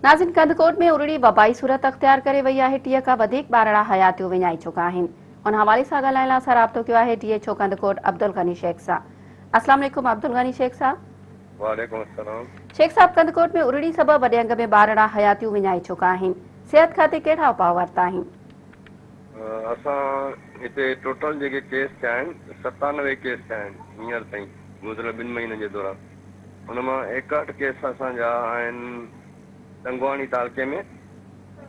ناظرين ڪنڌڪوٽ ۾ ارڙي وبائي صورت اختيار ڪري وئي آهي 30 کان وڌيڪ ٻارڙا حياتيون وڃائي چڪا آهن ان حوالي سان ڳالهائڻ لاء اسان رابطو ڪيو آهي D H O Kandhkot Abdulghani Shaikh سان اسلام عليڪم عبدالغني شيخ صاحب. وعليڪم السلام. شيخ صاحب ڪنڌڪوٽ ۾ ارڙي سبب وڏي انگ ۾ ٻارڙا حياتيون وڃائي چڪا آهن صحت کاتي ڪهڙا اپاء ورتا آهن؟ اسان هتي ٽوٽل جيڪي ڪيس ٿيا آهن 97 ڪيس ٿيا آهن هينئر تائين گذريل ٻن مهينن جي دوران ان مان 61 ڪيس اسان جا آهن تنگواڻي تعلقي ۾،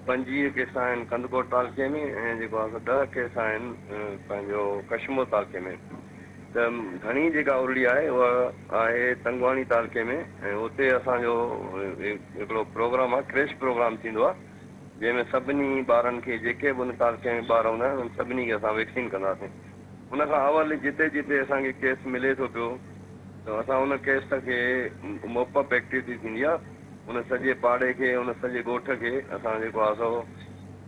25 ڪيس آهن ڪنڌڪوٽ تعلقي ۾ ۽ جيڪو آهي سو 10 ڪيس آهن پنهنجو ڪشمور تعلقي ۾ ته گهڻي جيڪا ارڙي آهي اها آهي تنگواڻي تعلقي ۾ ۽ اتي اسان جو هڪڙو پروگرام آهي ڪريش پروگرام ٿيندو آهي جنهن ۾ سڀني ٻارن کي جيڪي به ان تعلقي ۾ ٻار هوندا آهن انهن سڀني کي اسان ويڪسين ڪنداسين. ان کان اول جتي جتي اسان کي ڪيس ملي ٿو پيو ته اسان ان ڪيس کي موپ اپ ايڪٽيوٽي ٿيندي آ ان سڄي پاڙي کي ان سڄي ڳوٺ کي اسان جيڪو آ سو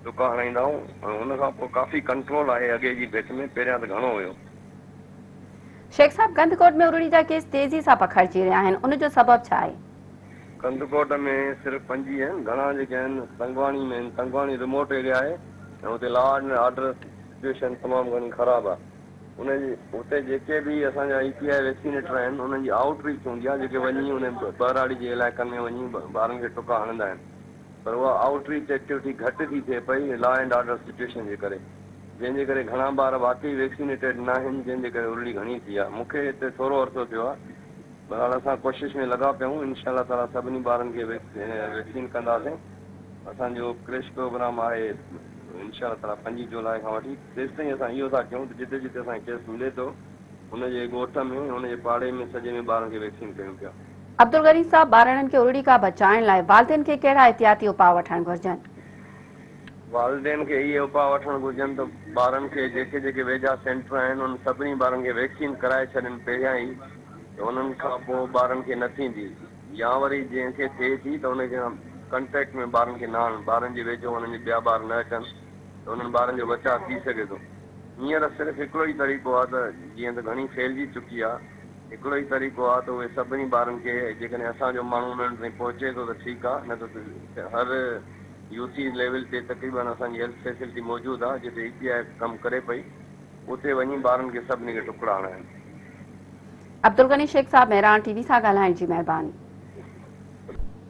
ٽڪا هڻائيندا آهيون ۽ ان کان پوء ڪافي ڪنٽرول آهي اڳي جي ڀيٽ ۾ پهريان ته گهڻو هيو. شيخ صاحب ڪنڌڪوٽ ۾ ارڙي جا ڪيس تيزي سان پکڙجي رهيا آهن ان جو سبب ڇا آهي؟ ڪنڌڪوٽ ۾ صرف 25 آهن گهڻا جيڪي آهن تنگواڻي ۾ آهن تنگواڻي ريموٽ ايريا آهي ۽ اتي لا اينڊ آرڊر سچوئيشن تمام گهڻي خراب آهي ان جي اتي جيڪي به اسان جا اي پي آء ويڪسينيٽر آهن انهن جي آئوٽ ريچ هوندي آهي جيڪي وڃي ان ٻهراڙي جي علائقن ۾ وڃي ٻارن کي ٽڪا هڻندا آهن پر اها آئوٽ ريچ ايڪٽيوٽي گهٽ ٿي ٿئي پئي لا اينڊ آرڊر سچوئيشن جي ڪري جنهن جي ڪري گهڻا ٻار واقعي ويڪسينيٽيڊ ناهن جنهن جي ڪري ارڙي گهڻي ٿي آهي مون کي هتي ٿورو عرصو ٿيو آهي بهرحال اسان ڪوشش ۾ لڳا پيا آهيون انشاء الله تعالي سڀني ٻارن کي ويڪسين ڪنداسين اسان جو ڪريش پروگرام آهي انشاء الله تعالي 25 جولاء کان وٺي تيستائين اسان اهو ٿا ڪيون ته جتي جتي اسان کي ڪيس ملي ٿو ان جي ڳوٺ ۾ ان جي پاڙي ۾ سڄي ۾ ٻارن کي ويڪسين ڪيون پيا. عبدالغني صاحب ٻارڙن کي ارڙي کان بچائڻ لاء والدين کي ڪهڙا احتياطي اپاء وٺڻ گهرجن؟ والدين کي اهي اپاء وٺڻ گهرجن ته ٻارن کي جيڪي جيڪي ويجها سينٽر آهن انهن سڀني ٻارن کي ويڪسين ڪرائي ڇڏين پهريان ئي ته انهن کان پوء ٻارن کي نه ٿيندي يا وري جنهن کي ٿئي ٿي ته ان کي ڪنٽيڪٽ ۾ ٻارن کي نه آڻن، ٻارن جي ويجهو انهن جي ٻيا ٻار نه اچن ته انهن ٻارن جو بچاء ٿي سگهي ٿو. هينئر صرف هڪڙو ئي طريقو آهي ته جيئن ته گهڻي ڦهلجي چڪي آهي، هڪڙو ئي طريقو آهي ته اهي سڀني ٻارن کي جيڪڏهن اسان جو ماڻهو انهن تائين پهچي ٿو ته ٺيڪ آهي نه ته هر يو سي ليول تي تقريبن اسان جي هيلٿ فيسلٽي موجود آهي جتي اي پي آء ڪم ڪري پئي اتي وڃي ٻارن کي سڀني کي ٽڪڙا هڻائن. عبدالغني شيخ صاحب مهراڻ ٽي وي سان ڳالهائڻ جي مهرباني.